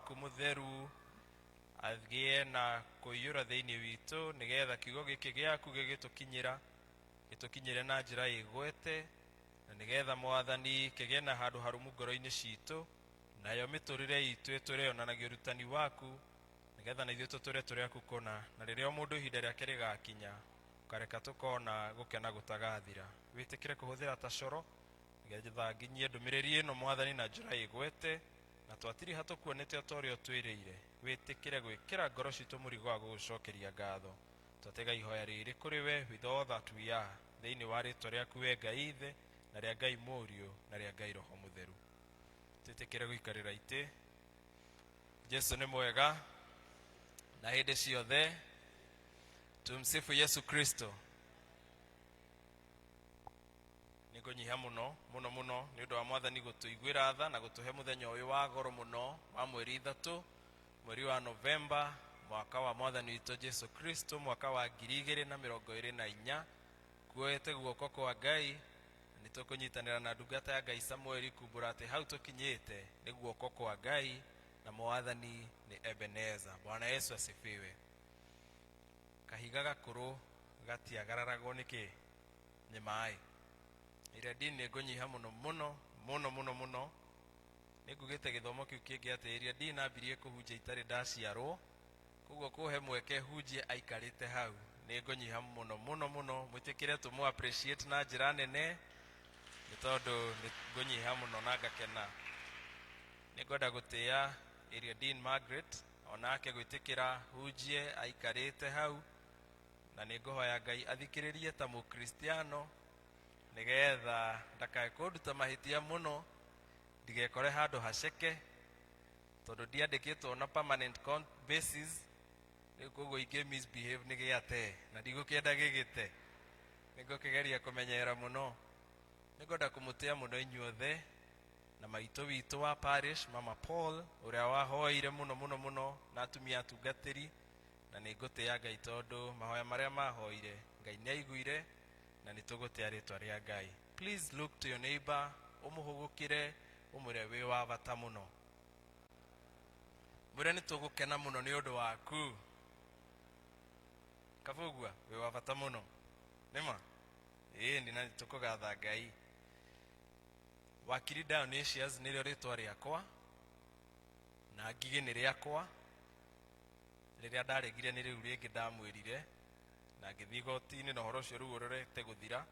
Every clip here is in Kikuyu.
Waku Mũtheru agĩe na kũiyũra thĩinĩ witũ, nĩgetha kiugo gĩkĩ gĩaku gĩgĩtũkinyĩra, gĩtũkinyĩre na njĩra ĩgwete, na nĩgetha Mwathani kĩgĩe na handũ harũmu ngoro-inĩ citũ, nayo mĩtũrĩre itũ ĩtũre yonanagia ũrutani waku, nĩgetha na ithuĩ tũtũre tũrĩ aku kũna, na rĩrĩa o mũndũ ihinda rĩake rĩgakinya, ũkareka tũkona gũkena gũtagathira. Wĩtĩkĩre kũhũthĩra ta coro, nĩgetha nginyie ndũmĩrĩri ĩno Mwathani na njĩra ĩgwete, na twatiriha tũkuonete o ta ũrĩa ũtwĩrĩire. Wĩtĩkĩre gwĩkĩra ngoro citũ mũrigo wa gũgũcokeria ngatho. Twatega ihoya rĩrĩ kũrĩ we with all that we are, thĩinĩ wa rĩtwa rĩaku we Ngai Ithe, na rĩa Ngai Mũriũ, na rĩa Ngai Roho Mũtheru. Twĩtĩkĩre gũikarĩra itĩ. Jesu nĩ mwega na hĩndĩ ciothe. Tumsifu Yesu Kristo. Nĩ ngũnyiha mũno mũno mũno nĩ ũndũ wa Mwathani gũtũiguĩra tha na gũtũhe mũthenya ũyũ wa goro mũno wa mweri 3, mweri wa Novemba, mwaka wa Mwathani witũ Jesu Kristo, mwaka wa 2024. Kuoete guoko kwa Ngai, nĩ tũkũnyitanĩra na ndungata ya Ngai Samueli kumbũra atĩ hau tũkinyĩte nĩ guoko kwa Ngai na Mwathani nĩ Ebeneza. Bwana Yesu asifiwe. Kahiga gakũrũ gatiagararagwo nĩkĩ? Nĩ maĩ. Ĩrĩa ndini nĩ ngũnyiha mũno mũno mũno mũno mũno. Nĩ ngugĩte gĩthomo kĩu kĩngĩ atĩ ĩrĩa ndini nambirie kũhunjia itarĩ ndaciarwo, koguo kũhe mweke hunjie aikarĩte hau nĩ ngũnyiha mũno mũno mũno. Mwĩtĩkĩre tũmũ appreciate na njĩra nene, nĩ tondũ nĩ ngũnyiha mũno na ngakena. Nĩ ngwenda gũtĩa area Dean Margaret onake gwĩtĩkĩra hunjie aikarĩte hau, na nĩ ngũhoya Ngai athikĩrĩrie ta mũkristiano, nĩgetha ndakae kũnduta mahĩtia mũno, ndigekore handũ haceke, tondũ ndiandĩkĩtwo na permanent basis. Rĩu koguo ingĩ misbehave nĩ gĩate, na ndigũkĩenda gĩgĩte, nĩ ngũkĩgeria kũmenyerera mũno. Nĩ ngwenda kũmũtĩa mũno inyuothe, na maitũ witũ wa parish Mama Paul, ũrĩa wahoeire mũno mũno mũno, na atumia atungatĩri, na nĩ ngũtĩa Ngai tondũ mahoya marĩa mahoire Ngai nĩ aiguire, na nĩ tũgũtĩa rĩtwa rĩa Ngai. Please look to your neighbor, ũmũhũgũkĩre, ũmwĩre wĩ wa bata mũno, mwĩre nĩ tũgũkena mũno nĩ ũndũ waku. Kabugua, wĩ wa bata mũno nĩma ĩĩ ndina nĩ tũkũgatha Ngai. Wakiri Dionysius nĩrĩo rĩtwa rĩakwa, na ngigĩ nĩ rĩakwa. Rĩrĩa ndaregire nĩ rĩu rĩngĩ ndamwĩrire, na ngĩthiĩ igoti-inĩ, na ũhoro ũcio rĩu ũrorete gũthira,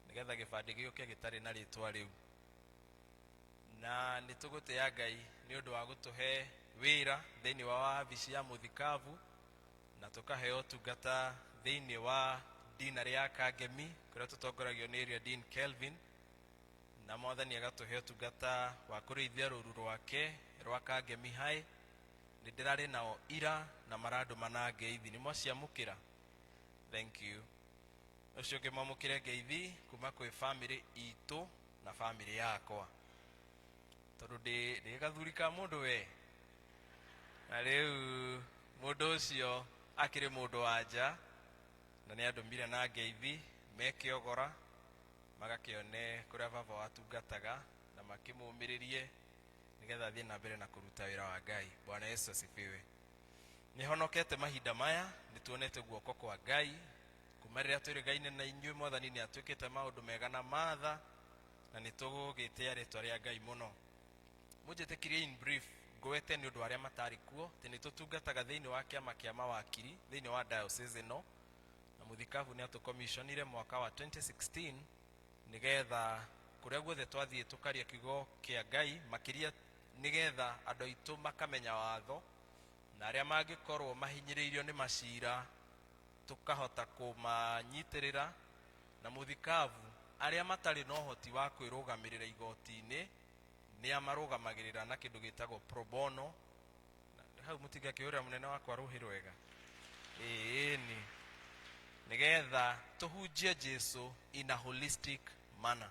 nĩgetha gĩbandĩ gĩũke gĩtarĩ na rĩtwa rĩu. Na nĩ tũgũtĩa Ngai nĩ ũndũ wa gũtũhe wĩra thĩinĩ wa wabici ya mũthikabu, na tũkaheo ũtungata thĩinĩ wa dinarĩ ya Kangemi, kũrĩa tũtongoragio nĩ area Dean Kelvin, na Mwathani agatũhe ũtungata wa kũrĩithia rũru rwake rwa Kangemi High. Nĩ ndĩrarĩ nao ira na marandũma na ngeithi, nĩ mwaciamũkĩra? Thank you. Ũcio ũngĩ mwamũkĩre ngeithi kuma kwĩ famĩlĩ itũ na famĩlĩ yakwa, tondũ ndĩ gathuri ka mũndũ we, na rĩu mũndũ ũcio akĩrĩ mũndũ wa nja, na nĩ andũmire na ngeithi mekĩogora magakĩone kũrĩa baba watungataga, na makĩmũmĩrĩrie nĩgetha athiĩ na mbere na kũruta wĩra wa Ngai. Bwana Yesu asifiwe. Nĩ honokete mahinda maya, nĩ tuonete guoko kwa Ngai kuma rĩrĩa twĩrĩgaine na inyuĩ. Mwathani nĩ atuĩkĩte maũndũ mega na matha, na nĩ tũgũgĩtĩa rĩtwa rĩa Ngai mũno. Mũnjĩtĩkirie in brief ngwete nĩ ũndũ wa arĩa matarĩ kuo atĩ nĩ tũtungataga thĩinĩ wa kĩama kĩa mawakiri thĩinĩ wa diocese ĩno, na mũthikabu nĩ atũkomiconire mwaka wa 2016 nĩgetha kũrĩa guothe twathiĩ tũkaria kiugo kĩa Ngai makĩria, nĩgetha andũ aitũ makamenya watho, na arĩa mangĩkorwo mahinyĩrĩirio nĩ macira tũkahota kũmanyitĩrĩra, na mũthikabu arĩa matarĩ na ũhoti wa kwĩrũgamĩrĩra igoti-inĩ nĩ amarũgamagĩrĩra na kĩndũ gĩtagwo pro bono. Hau mũtingakĩũrĩra mũnene wakwa rũhĩ rwega ĩĩni, nĩgetha tũhunjie Jesu in a holistic manner,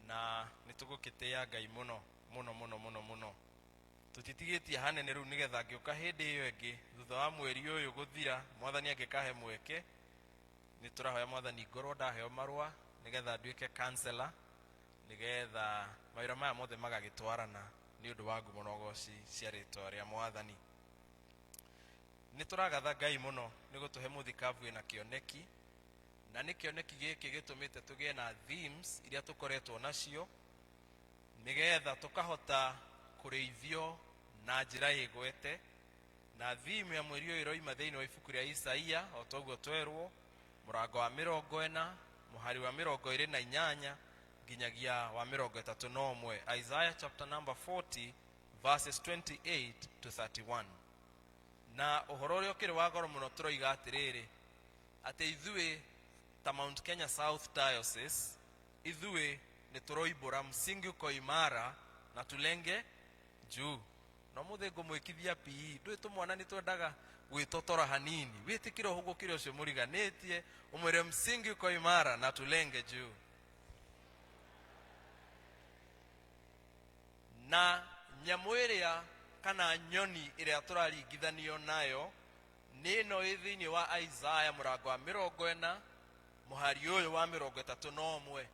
na nĩ tũgũkĩtĩa Ngai mũno mũno mũno mũno mũno. Tũtitigĩtie hanene rĩu, nĩgetha ngĩũka hĩndĩ ĩyo ĩngĩ thutha wa mweri ũyũ gũthira, Mwathani angĩkahe mweke, nĩ tũrahoya Mwathani ngorwo ndaheo marũa nĩgetha nduĩke counselor, nĩgetha mawĩra maya mothe magagĩtwarana. Nĩ ũndũ wa ngumo na ũgoci cia rĩtwa rĩa Mwathani. Nĩ tũragatha Ngai mũno nĩ gũtũhe mũthikabu wĩna kĩoneki, na nĩ kĩoneki gĩkĩ gĩtũmĩte tũgĩe na themes iria tũkoretwo nacio nĩgetha tũkahota kũrĩithio na njĩra ĩgwete. Na theme ya mweri ũyũ ĩroima thĩinĩ wa ibuku rĩa Isaia, o ta ũguo twerwo, mũrango wa 40, mũhari wa 28 nginyagia wa 31. Isaiah chapter number 40 verses 28 to 31. Na ũhoro ũrĩa ũkĩrĩ wa goro mũno tũroiga atĩrĩrĩ, atĩ ithuĩ ta Mount Kenya South Diocese, ithuĩ nĩ tũroimbũra msingi uko imara na tulenge juu. No mũthĩ ngũmwĩkithia PE, ndũĩ tũmwana nĩ twendaga gwĩtotora hanini, wĩtĩkĩre ũhũgũkĩre ũcio mũriganĩtie, ũmwĩre msingi uko imara na tulenge juu. Na nyamũ ĩrĩa kana nyoni ĩrĩa tũraringithanio nayo nĩ ĩno ĩ thĩinĩ wa Isaya mũrango wa 40 mũhari ũyũ wa 31.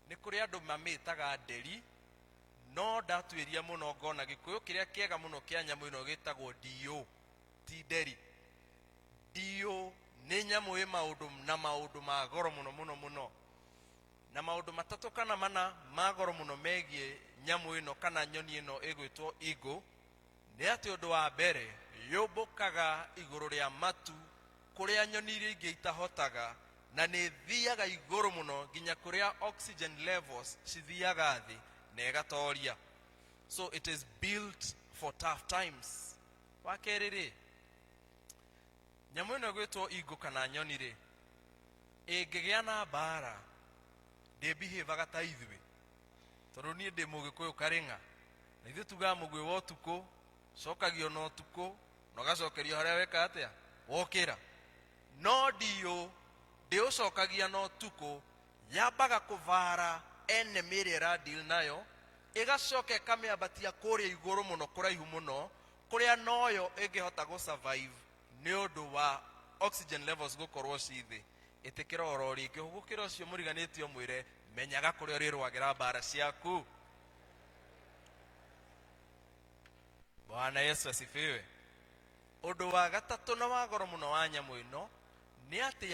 Nĩ kũrĩ andũ mamĩtaga nderi, no ndatuĩria mũno ngona gĩkũyũ kĩrĩa kĩega mũno kĩa nyamũ ĩno gĩtagwo ndiũ, ti nderi. Ndiũ nĩ nyamũ ĩ maũndũ na maũndũ ma goro mũno mũno mũno, na maũndũ matatũ kana mana ma goro mũno megiĩ nyamũ ĩno kana nyoni ĩno ĩgwĩtwo eagle nĩ atĩ ũndũ wa mbere, yũmbũkaga igũrũ rĩa matu kũrĩa nyoni iria ingĩ itahotaga, na nĩ ĩthiaga igũrũ mũno nginya kũrĩa oxygen levels cithiaga thĩ na ĩgatoria. So it is built for tough times. Wa kerĩ rĩ, nyamũ ĩno ĩgwĩtwo eagle kana nyoni rĩ, ĩngĩgĩa na mbara ndĩmbihĩvaga ta ithuĩ, tondũ niĩ ndĩ mũgĩkũyũ karĩng'a, na ithuĩ tugaga mũguĩ wa ũtukũ cokagio na ũtukũ na ũgacokerio harĩa weka atĩa wokĩra. No ndiũ ndĩũcokagia na ũtukũ, yambaga kũbara enemy ĩrĩa ĩradeal nayo, ĩgacoka ĩkamĩambatia kũrĩa igũrũ mũno kũraihu mũno kũrĩa noyo ĩngĩhota gũ survive nĩ ũndũ wa oxygen levels gũkorwo ci thĩ. Ĩtĩkĩra oro rĩngĩ ũhũgũkĩra ũcio mũriganĩtie ũmwĩre menyaga kũrĩa ũrĩrũagĩra mbara ciaku. Bwana Yesu asifiwe. Ũndũ wa gatatũ na wa goro mũno wa nyamũ ĩno nĩ atĩ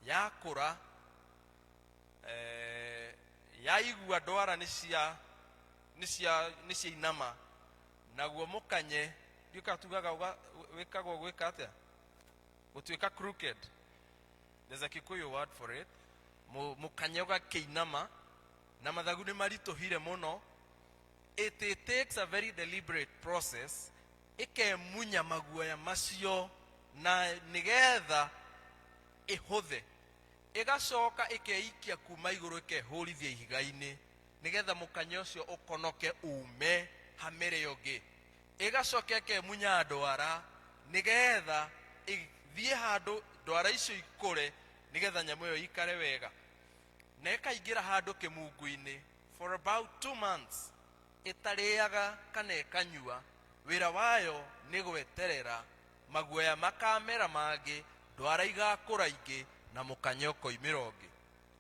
yakũra, yaigua ndwara nĩ cia inama, naguo mũkanye ndiũĩ kana tugaga wĩkagwo gwĩka atĩa, gũtuĩka crooked, there's a Kikuyu word for it. Mũkanye ũgakĩinama na mathagu nĩ maritũhire mũno. It takes a very deliberate process, ĩkemunya maguoya macio na nĩgetha ĩhũthe, ĩgacoka ĩkeikia kuma igũrũ ĩkehũrithia ihiga-inĩ nĩgetha mũkanye ũcio ũkonoke ume hamere ũngĩ, ĩgacoka ĩkemunya ndwara nĩgetha ĩthiĩ handũ ndwara icio ikũre nĩgetha nyamũ ĩyo ĩikare wega, na ĩkaingĩra handũ kĩmungu-inĩ for about 2 months ĩtarĩaga kana ĩkanyua. Wĩra wayo nĩ gweterera maguoya makamera mangĩ, ndwara igakũra ingĩ na mũkanye ũkoimĩra ũngĩ.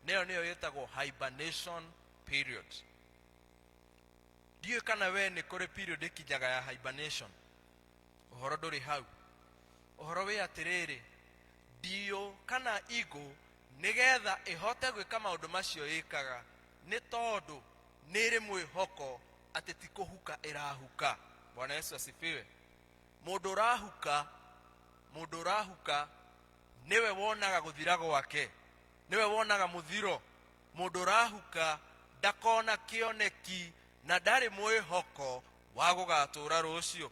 Nĩyo nĩyo ĩtagwo hibernation period. Ndiũĩ kana we nĩ kũrĩ period ĩkinyaga ya hibernation. Ũhoro ndũrĩ hau. Ũhoro wĩ atĩrĩrĩ, ndiũ kana eagle nĩgetha ĩhote gwĩka maũndũ macio ĩkaga nĩ tondũ nĩ ĩrĩ mwĩhoko atĩ ti kũhuka ĩrahuka. Bwana Yesu asifiwe. Mũndũ ũrahuka, mũndũ ũrahuka nĩwe wonaga gũthira gwake, nĩwe wonaga mũthiro. Mũndũ ũrahuka ndakona kĩoneki na ndarĩ mwĩhoko wa gũgatũra rũciũ.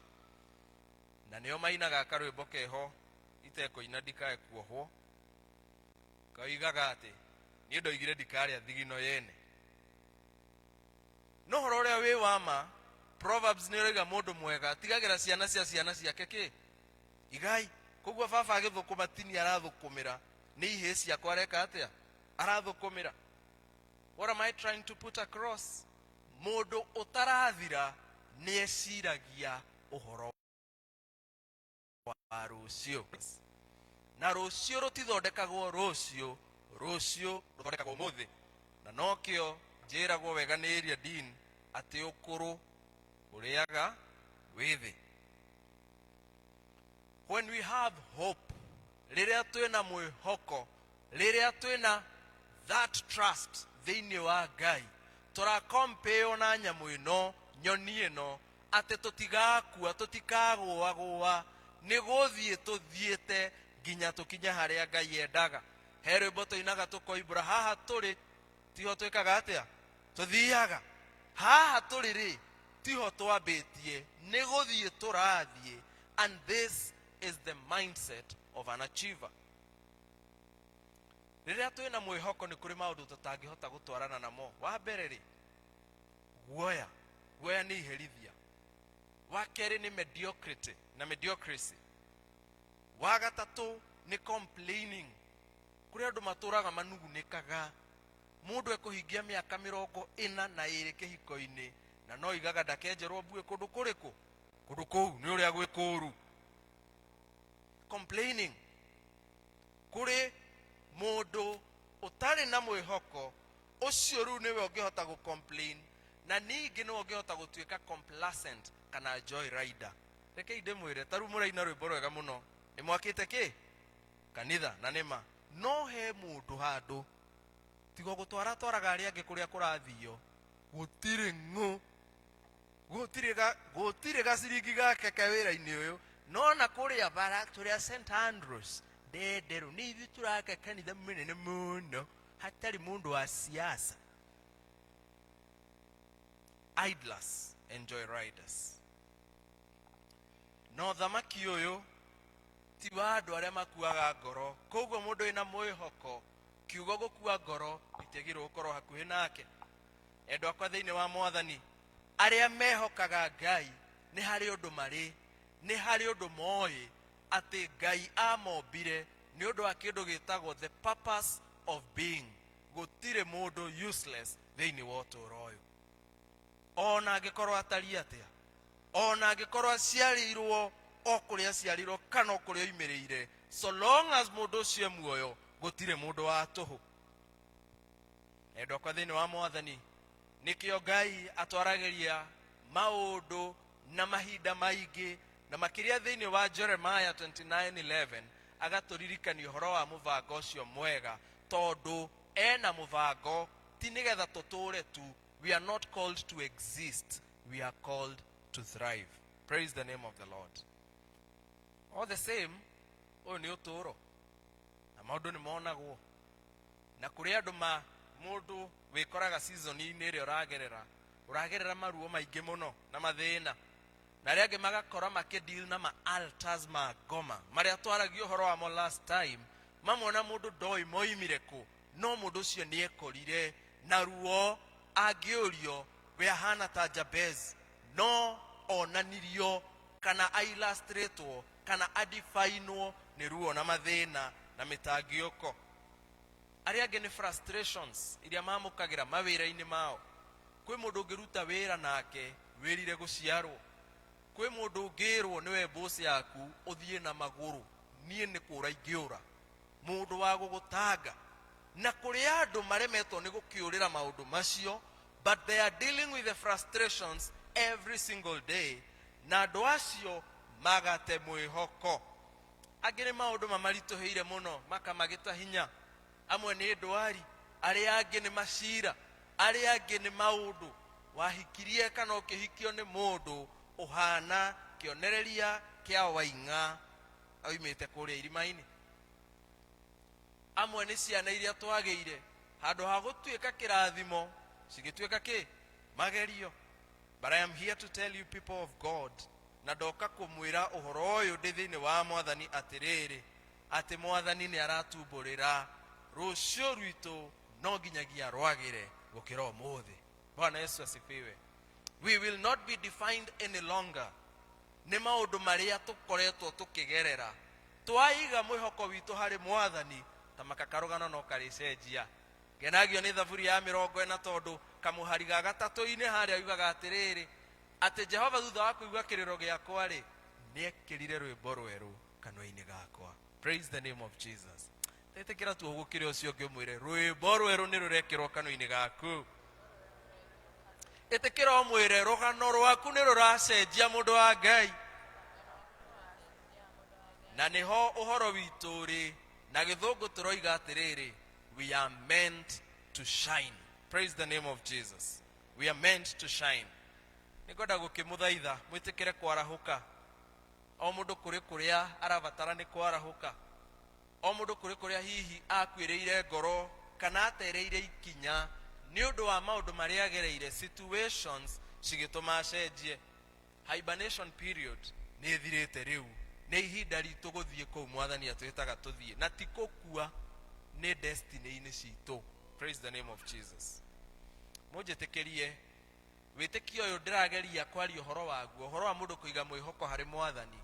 Na nĩo mainaga karwĩmbo keho itekũina ndikae kuohwo, koigaga atĩ niĩ ndoigire ndikarĩa thigino yene. No ũhoro ũrĩa wĩ wa ma, Proverbs nĩ ũroiga mũndũ mwega tigagĩra ciana cia ciana ciake kĩ igai. Koguo baba agĩthũkũma tini arathũkũmĩra nĩ ihĩĩ ciakwa areka atĩa, arathũkũmĩra. What am I trying to put across? Mũndũ ũtarathira nĩ eciragia ũhoro wa rũciũ, na rũciũ rũtithondekagwo rũciũ, rũciũ rũthondekagwo ũmũthĩ. Na nokĩo njĩragwo wega nĩ area dean atĩ ũkũrũ Ũrĩaga wĩ thĩ. When we have hope, rĩrĩa twĩna mwĩhoko, rĩrĩa twĩna that trust thĩinĩ wa Ngai, tũrakompĩo na nyamũ ĩno, nyoni ĩno, atĩ tũtigakua, tũtikagũagũa, nĩ gũthiĩ tũthiĩte nginya tũkinye harĩa Ngai endaga. He rwĩmbo tũinaga tũkoimbũra, haha tũrĩ tiho twĩkaga atĩa, tũthiaga. Haha tũrĩ rĩ, tiho twambĩtie, nĩ gũthiĩ tũrathiĩ. And this is the mindset of an achiever. Rĩrĩa twĩna mwĩhoko, nĩ kũrĩ maũndũ tũtangĩhota gũtwarana namo. Wa mbere rĩ, guoya. Guoya nĩ iherithia. Wa kerĩ nĩ mediocrity na mediocracy. Wa gatatũ nĩ complaining. Kũrĩ andũ matũraga manugunĩkaga. Mũndũ ekũhingia mĩaka 42 kĩhiko-inĩ na no igaga ndakenjerwo mbuĩ kũndũ kũrĩkũ, kũndũ kũu nĩ ũrĩa gwĩ kũũru. Complaining. Kũrĩ mũndũ ũtarĩ na mwĩhoko, ũcio rĩu nĩwe ũngĩhota gũ complain, na ningĩ nĩwe ũngĩhota gũtuĩka complacent kana joy rider. Rekei ndĩmwĩre, ta rĩu mũraina rwĩmbo rwega mũno, nĩ mwakĩte kĩ kanitha, na nĩma no he mũndũ handũ tigo gũtwara twaraga arĩa angĩ kũrĩa kũrathio, gũtirĩ ng'ũ, gũtirĩ gaciringi gake ke wĩra-inĩ ũyũ. No na kũrĩa bara tũrĩa St Andrews ndenderũ, nĩ ithuĩ tũraka kanitha mũnene mũno hatarĩ mũndũ wa siasa. Idlers and joy riders. No thamaki ũyũ ti wa andũ arĩa makuaga ngoro. Koguo mũndũ wĩna mwĩhoko, kiugo gũkua ngoro gĩtiagĩrĩirwo gũkorwo hakuhĩ nake. Endwa akwa thĩinĩ wa Mwathani, arĩa mehokaga Ngai nĩ harĩ ũndũ marĩ, nĩ harĩ ũndũ moĩ atĩ Ngai amombire nĩ ũndũ wa kĩndũ gĩtagwo the purpose of being. Gũtirĩ mũndũ useless thĩinĩ wa ũtũũro ũyũ, ona angĩkorwo atariĩ atĩa, ona angĩkorwo aciarĩirwo o kũrĩa aciarĩirwo kana o kũrĩa oimĩrĩire. So long as mũndũ ũcio e muoyo, gũtirĩ mũndũ wa tũhũ. Endwa akwa thĩinĩ wa Mwathani, nĩkĩo Ngai atwaragĩria maũndũ na mahinda maingĩ, na makĩria thĩinĩ wa Jeremiah 29:11, agatũririkania ũhoro wa mũbango ũcio mwega, tondũ ena mũbango ti nĩgetha tũtũre tu. We are not called to exist, we are called to thrive. Praise the name of the Lord. All the same, ũyũ nĩ ũtũũro na maũndũ nĩ monagwo, na kũrĩ andũ ma mũndũ wĩkoraga season-inĩ ĩrĩa ũragerera maruo maingĩ mũno na mathĩna, na arĩa angĩ magakora makĩdeal na ma altars ma ngoma marĩa twaragia ũhoro wamo last time. Mamwe na mũndũ ndoĩ moimire kũ, no mũndũ ũcio nĩ ekorire na ruo. Angĩũrio, we ahana ta Jabez, no onanirio kana ailustratwo kana adifainwo nĩ ruo na mathĩna na mĩtangĩũko. Arĩa angĩ nĩ frustrations iria mamũkagĩra mawĩra-inĩ mao. Kwĩ mũndũ ũngĩruta wĩra nake wĩrire gũciarwo, kwĩ mũndũ ũngĩrwo nĩwe boss yaku, ũthiĩ na magũrũ, niĩ nĩ kũra ingĩũra, mũndũ wa gũgũtanga. Na kũrĩ andũ maremetwo nĩ gũkĩũrĩra maũndũ macio, but they are dealing with the frustrations every single day, na andũ acio magate mwĩhoko. Angĩ nĩ maũndũ mamaritũhĩire mũno makamagĩta hinya. Amwe nĩ ndwari, arĩa angĩ nĩ macira, arĩa angĩ nĩ maũndũ wahikirie kana ũkĩhikio nĩ mũndũ ũhana kĩonereria kĩa waing'a oimĩte kũrĩa irima-inĩ. Amwe nĩ ciana iria twagĩire, handũ ha gũtuĩka kĩrathimo cigĩtuĩka kĩ magerio. But I am here to tell you, people of God, na ndoka kũmwĩra ũhoro ũyũ ndĩ thĩinĩ wa Mwathani atĩrĩrĩ, atĩ Mwathani nĩ aratumbũrĩra rũciũ rwitũ no nginyagia rwagĩre gũkĩra ũmũthĩ. Bwana Yesu asifiwe. We will not be defined any longer nĩ maũndũ marĩa tũkoretwo tũkĩgerera. Twaiga mwĩhoko witũ harĩ Mwathani, ta makakarũgano no karĩcenjia. Ngenagio nĩ Thaburi ya 40, tondũ kamũhari ga gatatũ-inĩ harĩa yugaga atĩrĩrĩ, atĩ Jehova thutha wa kũigua kĩrĩro gĩakwa rĩ, nĩekĩrire rwĩmbo rwerũ kanua-inĩ gakwa. Praise the name of Jesus. Ĩtĩkĩra tu ũgũkĩre ũcio ũngĩ, ũmwĩre rwĩmbo rwerũ nĩ rũrekĩrwo kanua-inĩ gaku. Ĩtĩkĩra ũmwĩre rũgano rwaku nĩ rũracenjia mũndũ wa Ngai. Na nĩho ũhoro witũ ũrĩ, na gĩthũngũ tũroiga atĩrĩrĩ, we are meant to shine. Praise the name of Jesus. We are meant to shine. Nĩngwenda gũkĩmũthaitha mwĩtĩkĩre kwarahũka. O mũndũ kũrĩ kũrĩa arabatara nĩ kwarahũka. O mũndũ kũrĩ kũrĩa hihi akuĩrĩire ngoro kana atereire ikinya nĩ ũndũ wa maũndũ marĩa agereire, situations cigĩtũma acenjie. Hibernation period nĩ ĩthirĩte rĩu, nĩ ihinda ritũ gũthiĩ kũu Mwathani atwĩtaga tũthiĩ, na ti kũkua, nĩ destiny-inĩ citũ. Praise the name of Jesus. Mũnjĩtĩkĩrie wĩtĩkio ũyũ ndĩrageria kwaria ũhoro waguo, ũhoro wa mũndũ kũiga mwĩhoko harĩ Mwathani,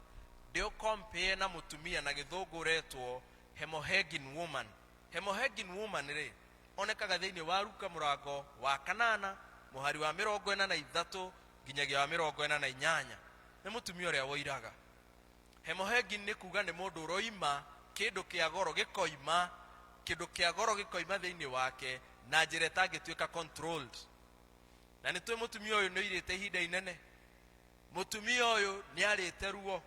ndĩũkompĩe na mũtumia na gĩthũngũ ũretwo Hemohegin woman. Hemohegin woman rĩ, onekaga thĩinĩ wa Luka mũrango wa kanana mũhari wa 43 nginyagia wa 48. Nĩ mũtumia ũrĩa woiraga. Hemohegin nĩ kuga nĩ mũndũ ũroima kĩndũ kĩa goro gĩkoima, kĩndũ kĩa goro gĩkoima thĩinĩ wake na njĩra ĩtangĩtuĩka controlled. Na nĩ tũĩ mũtumia ũyũ nĩ oirĩte ihinda inene. Mũtumia ũyũ nĩ arĩte ruo.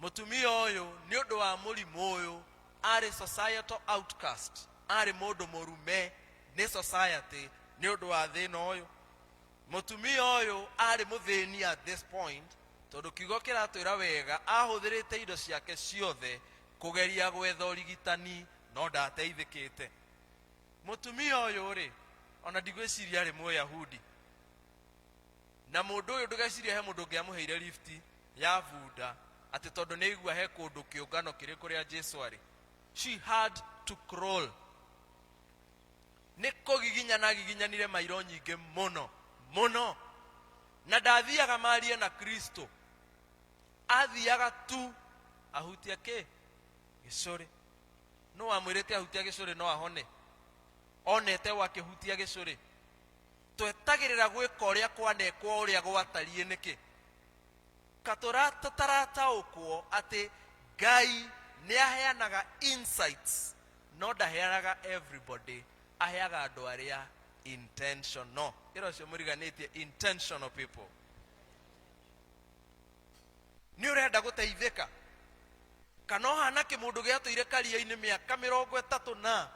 Mũtumia ũyũ nĩ ũndũ wa mũrimũ ũyũ arĩ societal outcast, arĩ mũndũ mũrume nĩ society nĩ ũndũ wa thĩna ũyũ. Mũtumia ũyũ arĩ mũthĩni at this point, tondũ kiugo kĩratwĩra wega ahũthĩrĩte indo ciake ciothe kũgeria gwetha ũrigitani no ndateithĩkĩte. Mũtumia ũyũ rĩ, ona ndigwĩciria arĩ Mũyahudi. Na mũndũ ũyũ ndũgecirie he mũndũ ũngĩamũheire lift ya bunda atĩ tondũ nĩ aigua he kũndũ kĩũngano kĩrĩ kũrĩa Jesu arĩ. She had to crawl. Nĩ kũgiginyana agiginyanire mairo nyingĩ mũno mũno, na ndathiaga marie na Kristo, athiaga tu ahutia kĩ gĩcũrĩ. Nũ wamwĩrĩte ahutia gĩcũrĩ no ahone? Onete o akĩhutia gĩcũrĩ. Twetagĩrĩra gwĩka ũrĩa kwanekwo ũrĩa gwatariĩ nĩkĩ? Katũra tũtarataũkwo atĩ Ngai nĩ aheanaga insights no ndaheanaga everybody, aheaga andũ arĩa intentional. Ĩra ũcio mũriganĩtie, intentional people. Nĩ ũrenda gũteithĩka kana ũhana kĩmũndũ gĩatũire karia-inĩ mĩaka 30 na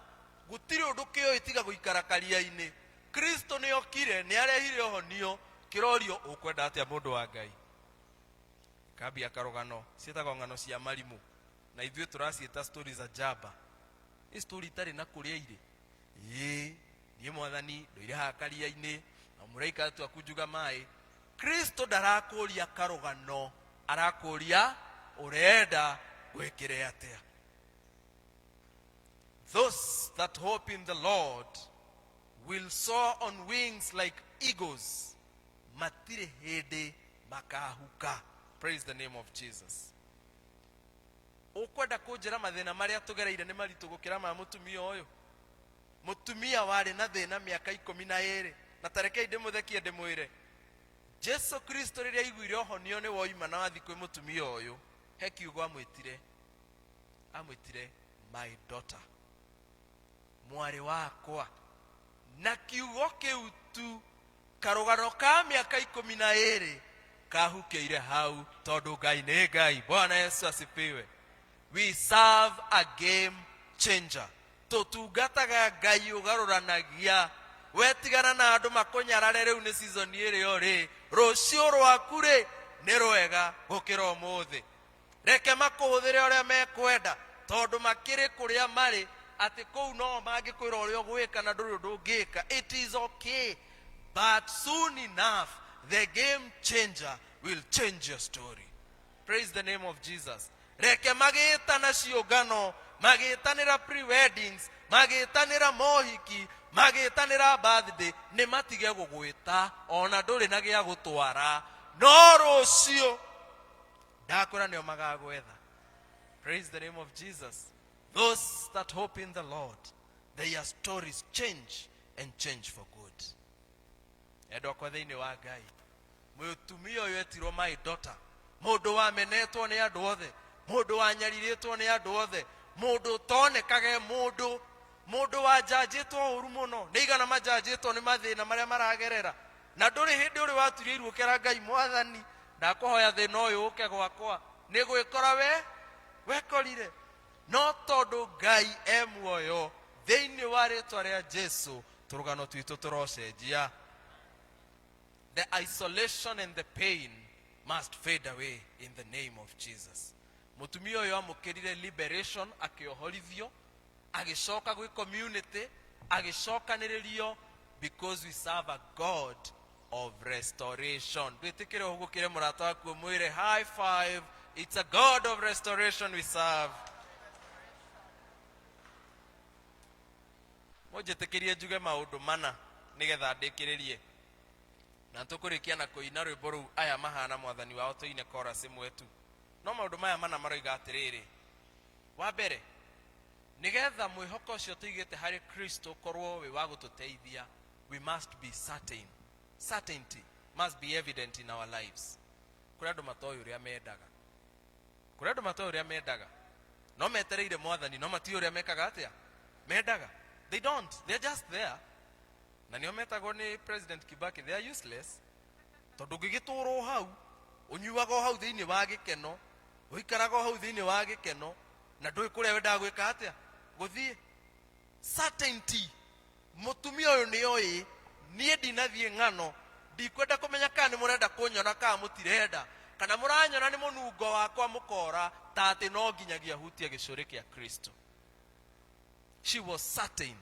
gũtirĩ ũndũ kĩoĩ tiga gũikara karia-inĩ. Kristo nĩ okire, nĩ arehire ũhonio. Kĩrorio ũkwenda atĩa mũndũ wa Ngai? Kambia karũgano, ciĩtagwo ng'ano cia marimũ, na ithuĩ tũraciĩta stories za jaba. Nĩ story itarĩ na kũrĩa irĩ. Ĩĩ, niĩ Mwathani ndũire haha karia-inĩ na mũraika atua kunjuga maĩ. Kristo ndarakũria karũgano, arakũria ũrenda gwĩkĩre atĩa. Those that hope in the Lord will soar on wings like eagles. Matirĩ hĩndĩ makahuka. Praise the name of Jesus. Ũkwenda kũnjĩra mathĩna marĩa tũgereire nĩ maritũ gũkĩra ma mũtumia ũyũ? Mũtumia warĩ na thĩna mĩaka 12. Na tarekei ndĩmũthekie ndĩmwĩre, Jesu Kristo rĩrĩa aiguire ũhonio nĩ woima na wathi kwĩ mũtumia ũyũ, he kiugo amwĩtire. Amwĩtire my daughter, mwarĩ wakwa. Na kiugo kĩu tu, karũgano ka mĩaka 12 kahukĩire hau, tondũ Ngai nĩ Ngai. Bwana Yesu asifiwe. We serve a game changer. Tũtungataga Ngai ũgarũranagia. Wetigana na andũ makũnyarare, rĩu nĩ season ĩrĩa ũrĩ, rũciũ rwaku rĩ nĩ rwega gũkĩra ũmũthĩ. Reke makũhũthĩre ũrĩa mekwenda, tondũ makĩrĩ kũrĩa marĩ, atĩ kũu no mangĩkwĩra ũrĩa ũgwĩka na ndũrĩ ũndũ ũngĩka. It is okay, but soon enough the game changer will change your story. Praise the name of Jesus. Reke magĩtana ciũngano, magĩtanĩra pre-weddings, magĩtanĩra mohiki, magĩtanĩra birthday, nĩ matige gũgwĩta ona ndũrĩ na gĩa gũtwara, no rũciũ ndakwĩra nĩo magagwetha. Praise the name of Jesus. Those that hope in the Lord, their stories change and change for good. Endwa akwa thĩinĩ wa Ngai, mũtumia ũyũ etirwo my daughter, mũndũ wamenetwo nĩ andũ othe, mũndũ wanyarirĩtwo nĩ andũ othe, mũndũ ũtonekage, mũndũ wanjanjĩtwo ũru mũno. Nĩ igana manjanjĩtwo nĩ mathĩna marĩa maragerera. Na ndũrĩ hĩndĩ ũrĩ waturia iru ũkera Ngai, Mwathani, ndakũhoya thĩna ũyũ ũke gwakwa, nĩ gwĩkora we wekorire. No tondũ Ngai e muoyo, thĩinĩ wa rĩtwa rĩa Jesu tũrũgano twitũ tũrocenjia. The isolation and the pain must fade away in the name of Jesus. Mũtumia ũyũ amũkĩrire liberation, akĩohorithio, agĩcoka gwĩ community, agĩcokanĩrĩrio, because we serve a God of restoration. Ndwĩtĩkĩre ũhũgũkĩre mũrata waku ũmwĩre high five, it's a God of restoration we serve. Mũnjĩtĩkĩrie njuge maũndũ mana nĩgetha ndĩkĩrĩrie, na tũkũrĩkia na kũina rwĩmbo rũu aya mahana mwathani wao, tũine chorus ĩmwe tu. No maũndũ maya mana maroiga atĩrĩrĩ: wa mbere, nĩgetha mwĩhoko ũcio tũigĩte harĩ Kristo ũkorwo wĩ wa gũtũteithia, we must be certain. Certainty must be evident in our lives. Kũrĩ andũ matoĩ ũrĩa mendaga, kũrĩ andũ matoĩ ũrĩa mendaga, no metereire Mwathani, no matiũĩ ũrĩa mekaga atĩa mendaga. They don't, they're just there, na nĩo metagwo nĩ President Kibaki, they are useless, tondũ ũngĩgĩtũũra o hau, ũnyuaga o hau thĩinĩ wa gĩkeno, ũikaraga o hau thĩinĩ wa gĩkeno, na ndũĩ kũrĩa wendaga gwĩka atĩa gũthiĩ. Certainty. Mũtumia ũyũ nĩ oĩ, niĩ ndinathiĩ ng'ano, ndikwenda kũmenya kana nĩ mũrenda kũnyona kana mũtirenda, kana mũranyona nĩ mũnungo wakwa mũkora, ta atĩ no nginyagia hutie gĩcũrĩ kĩa Kristo. She was certain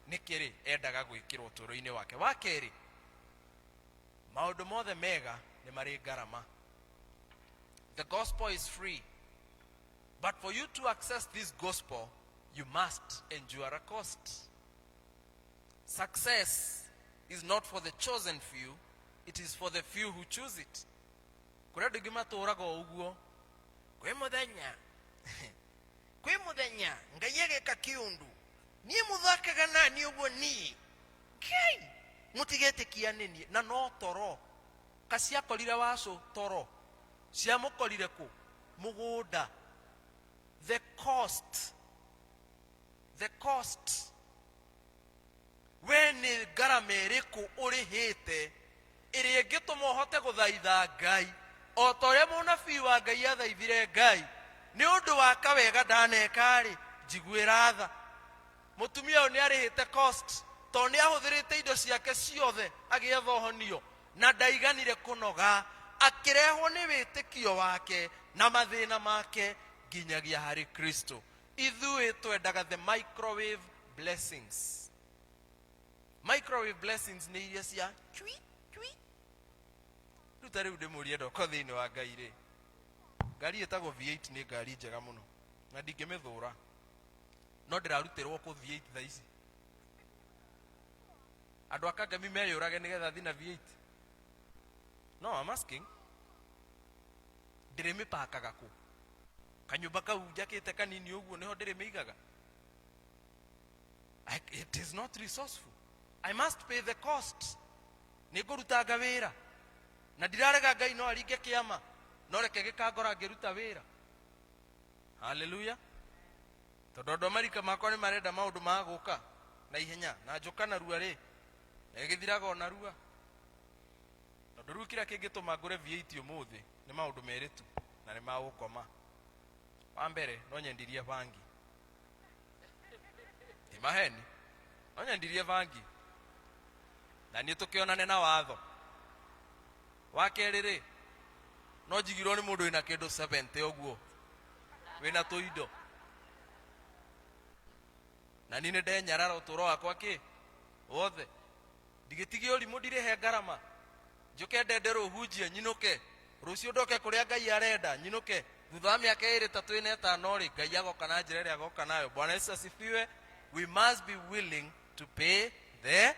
nĩ kĩrĩ endaga gwĩkĩrwo ũtũũro-inĩ wake. Wa kerĩ, maũndũ mothe mega nĩ marĩ ngarama. The gospel is free, but for you to access this gospel, you must endure a cost. Success is not for the chosen few, it is for the few who choose it. Kũrĩ andũ aingĩ matũũraga o ũguo, kwĩ mũthenya, kwĩ mũthenya Ngai ageka kĩũndũ, niĩ mũthakaga nani ũguo, niĩ Ngai mũtigetĩkia nĩ niĩ, na no toro kaciakorire wacũ, toro ciamũkorire kũ mũgũnda. The cost, the cost. We nĩ ngarama ĩrĩkũ ũrĩhĩte ĩrĩa ĩngĩtũma ũhote gũthaitha Ngai o ta ũrĩa mũnabii wa Ngai athaithire Ngai, nĩ ũndũ wa kawega ndaneka-rĩ, njiguĩra tha? Mũtumia ũyũ nĩ arĩhĩte cost, tondũ nĩ ahũthĩrĩte indo ciake ciothe agĩetha ũhonio, na ndaiganire kũnoga, akĩrehwo nĩ wĩtĩkio wake na mathĩna make nginyagia harĩ Kristo. Ithuĩ twendaga the microwave blessings. Microwave blessings nĩ iria cia chui chui. Rĩu ta rĩu ndĩmũrie, ndoko thĩinĩ wa Ngai rĩ, ngari ĩtagwo V8 nĩ ngari njega mũno na ndingĩmĩthũra, no ndĩrarutĩrwo kũ V8 thaa ici? Andũ a Kangemi meyũrage nĩgetha thiĩ na V8? No, I'm asking, ndĩrĩmĩpakaga kũ? Kanyũmba kau njakĩte kanini ũguo nĩho ndĩrĩmĩigaga? It is not resourceful. I must pay the cost. Nĩ ngũrutanga wĩra, na ndirarega Ngai no aringe kĩama, no reke gĩkangora ngĩruta wĩra. Haleluya! Tondũ andũ a marika makwa nĩ marenda maũndũ ma gũka na ihenya, na njũka narua rĩ, na ĩgĩthiraga o narua. Tondũ rĩu kĩrĩa kĩngĩtũma ngũre V8 ũmũthĩ nĩ maũndũ merĩ tu, na nĩ ma gũkoma. Wa mbere, no nyendirie bangi, ti maheni, no nyendirie bangi na niĩ tũkĩonane na watho. Wa kerĩ rĩ, no njigirwo nĩ mũndũ wĩna kĩndũ 70 ũguo, wĩna tũindo, na niĩ nĩ ndenyarara ũtũũro wakwa kĩ wothe, ndigĩtigie ũrimũ, ndirĩhe ngarama, njũke ndende rũhunjie, nyinũke rũciũ, ndoke kũrĩa Ngai arenda, nyinũke thutha wa mĩaka ĩrĩ, ĩtatũ, ĩna, ĩtano rĩ, Ngai agoka na njĩra ĩrĩa agoka nayo. Bwana Yesu asifiwe. We must be willing to pay the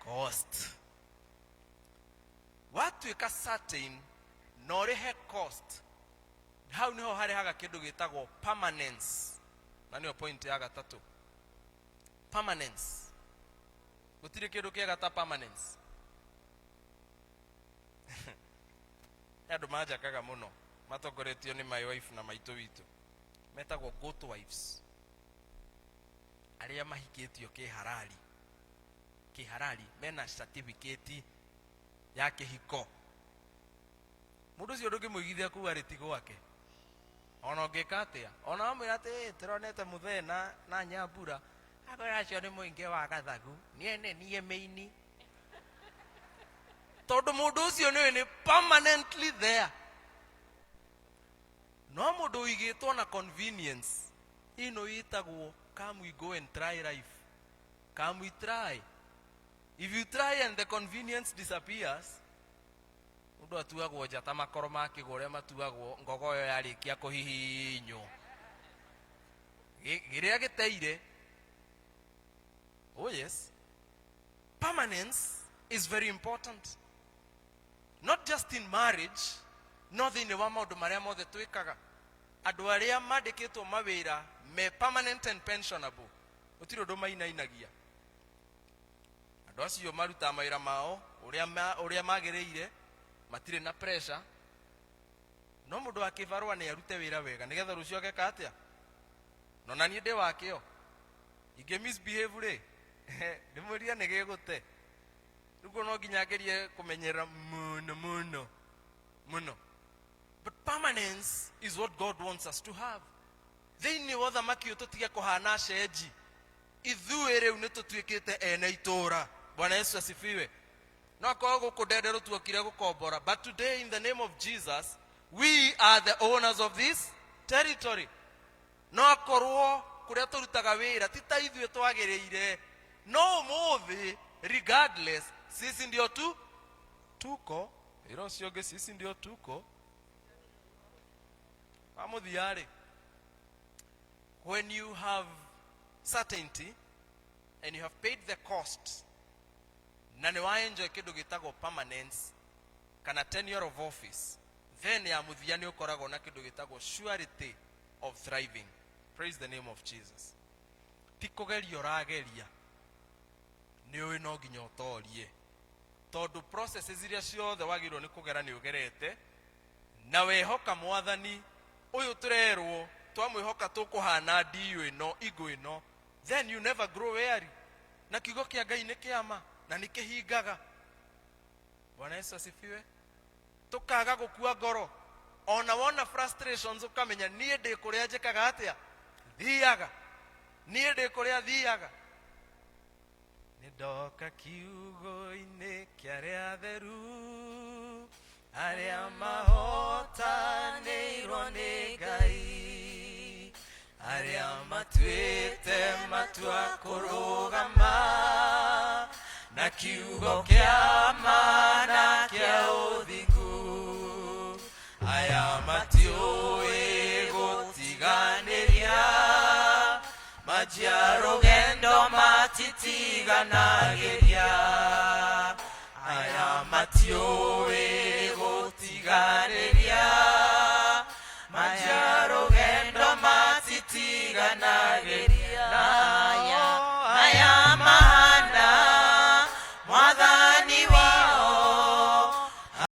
cost. Watuĩka certain na ũrĩhe cost, hau niho harehaga kĩndũ gĩtagwo permanence, na nĩyo point ya gatatũ, permanence. Gũtirĩ kĩndũ kĩega ta permanence. He andũ manjakaga mũno matongoretio nĩ my wife na maitũ witũ, metagwo goat wives, arĩa mahikĩtio kĩharari kĩharari, mena certificate. Ya kĩhiko. Mũndũ ũcio ndũngĩmũigithia kuu arĩ ti gwake. Ona ũngĩka atĩa, ona wamwĩra atĩ "Ĩ, tũronete mũthee na nyambura, akwĩra acio nĩ mũingĩ wa gathagu, niĩ nĩ niĩ mĩini. Tondũ mũndũ ũcio nĩwe nĩ permanently there. No mũndũ ũigĩtwo na convenience ĩno ĩtagwo come we go and try life. Come we try. If you try and the convenience disappears, mũndũ atuagwo njata makoro ma kĩgwa ũrĩa matuagwo ngogoyo yarĩkia kũhihinywo. Gĩrĩa gĩteire. Oh yes. Permanence is very important. Not just in marriage, no thĩinĩ wa maũndũ marĩa mothe twĩkaga. Andũ arĩa mandĩkĩtwo mawĩra me permanent and pensionable, gũtirĩ ũndũ mainainagia. Andũ acio marutaga mawĩra mao ũrĩa magĩrĩire, matirĩ na pressure. No mũndũ wa kĩbarũa nĩ arute wĩra wega nĩgetha rũciũ ageka atĩa? No na niĩ ndĩ wakĩo. Ingĩ misbehave rĩ, ndĩmwĩrire nĩ gĩgũte. Rĩu no nginya ngerie kũmenyerera mũno mũno mũno. But permanence is what God wants us to have. Thĩinĩ wa ũthamaki ũyũ tũtige kũhana cenji. Ithuĩ rĩu nĩ tũtuĩkĩte ene itũũra. Bwana Yesu asifiwe. No akorwo gũkũ Ndenderũ tuokire gũkombora, but today in the name of Jesus we are the owners of this territory. No akorwo kũrĩa tũrutaga wĩra ti ta ithuĩ twagĩrĩire, no ũmũthĩ regardless sisi ndio tu tuko wĩra ũcio ũngĩ, sisi ndio tuko wa mũthia-rĩ. When you have certainty and you have paid the cost na nĩ wa enjoy kĩndũ gĩtagwo permanence kana tenure of office, then ya mũthia nĩ ũkoragwo na kĩndũ gĩtagwo surety of thriving. Praise the name of Jesus. Ti kũgeria ũrageria, nĩ ũĩ no nginya ũtorie, tondũ processes iria ciothe wagĩrĩirwo nĩ kũgera nĩ ũgerete, na wehoka mwathani ũyũ tũrerwo twamwĩhoka tũkũhana ndiũ ĩno igũ ĩno, then you never grow weary. Na kiugo kĩa Ngai nĩ kĩama na nĩ kĩhingaga. Bwana Yesu asifiwe. Tũkaga gũkua ngoro ona wona frustrations, ũkamenya niĩ ndĩ kũrĩa njĩkaga atĩa, thiaga, niĩ ndĩ kũrĩa thiaga. Nĩ ndoka kiugo-inĩ kĩa arĩa atheru, arĩa mahotanĩirwo nĩ Ngai, arĩa matuĩte matua kũrũgama na kiugo kĩa ma na kĩa ũthingu. Aya matiũĩ gũtiganĩria, manjia rũgendo matitiganagĩria. Aya matiũĩ gũtiganĩria.